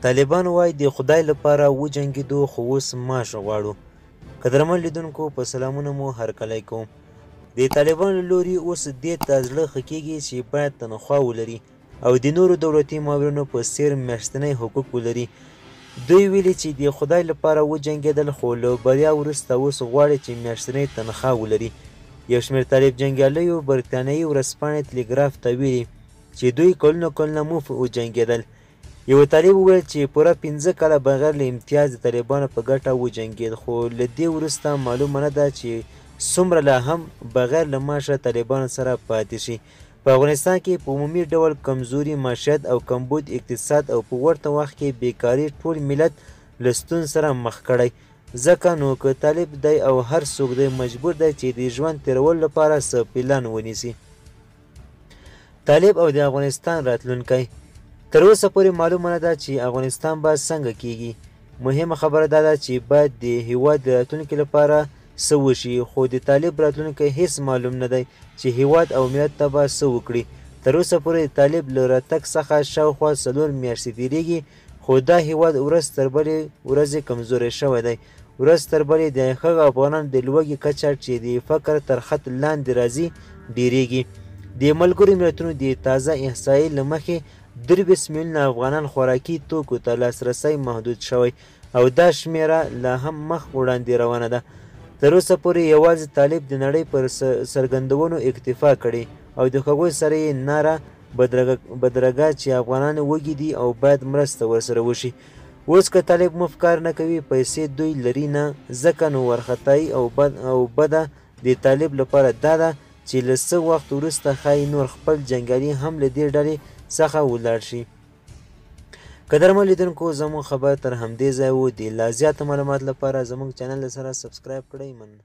طالبان وايي د خدای لپاره وجنګېدو خو اوس معاش غواړو. قدرمن لیدونکو په سلامونه مو هرکلی کوم. د طالبانو له لوري اوس دې ته زړه ښه کېږي چې باید تنخوا ولري او د نورو دولتي مامورینو په څېر میاشتنی حقوق ولري. دوی ویلي چې د خدای لپاره وجنګېدل خو له بریا وروسته اوس غواړي چې میاشتنۍ تنخوا ولري. یو شمېر طالب جنګیالیو برتانوي ورځپاڼې تلګراف ته ویلي چې دوی کلونه کلونه مفت وجنګېدل. یوه طالب وویل چې پوره 5 کاله بغیر له امتیاز د طالبانو په ګټه وجنګېد، خو له دې وروسته معلومه نه ده چې څومره لا هم بغیر له معاشه طالبانو سره پاتې شي. په افغانستان کې په عمومي ډول کمزوري معیشت او کمبود اقتصاد او په ورته وخت کې بیکاري ټول ملت له ستونزو سره مخ کړی، ځکه نو که طالب دی او هر څوک دی مجبور دی چې د ژوند تېرولو لپاره څه پلان ونیسي. طالب او د افغانستان راتلونکی تر اوسه پورې معلومه نه ده چې افغانستان به څنګه کیږي. مهمه خبره دا ده چې باید د هیواد د راتلونکي لپاره څه وشي، خو د طالب راتلونکی هیڅ معلوم نه دی چې هیواد او ملت ته به څه وکړي. تر اوسه پورې د طالب له راتګ څخه شاوخوا 4 میاشتې تېرېږي، خو دا هیواد ورځ تر بلې ورځې کمزوری شوی دی. ورځ تر بلې د هغه افغانانو د لوږې کچه چې د فقر تر خط لاندې راځي ډېرېږي. د ملګرو ملتونو د تازه احصایې له مخې 23 میلیونه افغانان خوراکي توکو ته لاسرسی محدود شوی او دا شمېره لا هم مخ وړاندې روانه ده. تر اوسه پورې یوازې طالب د نړۍ پر څرګندونو اکتفا کړې او د هغوی سره یې ناره بدرګه چې افغانان وږي دي او باید مرسته ورسره وشي. اوس که طالب مفت کار نه کوي، پیسې دوی لري نه، ځکه نو وارخطایي او بده د طالب لپاره دا ده چې له څه وخت وروسته ښایي نور خپل جنګیالي هم له دې ډلې څخه ولاړ شي. قدرمن لیدونکو زموږ خبر تر همدې ځای و. د لا زیاتو معلوماتو لپاره زموږ چینل سره subscribe کړئ. مننه.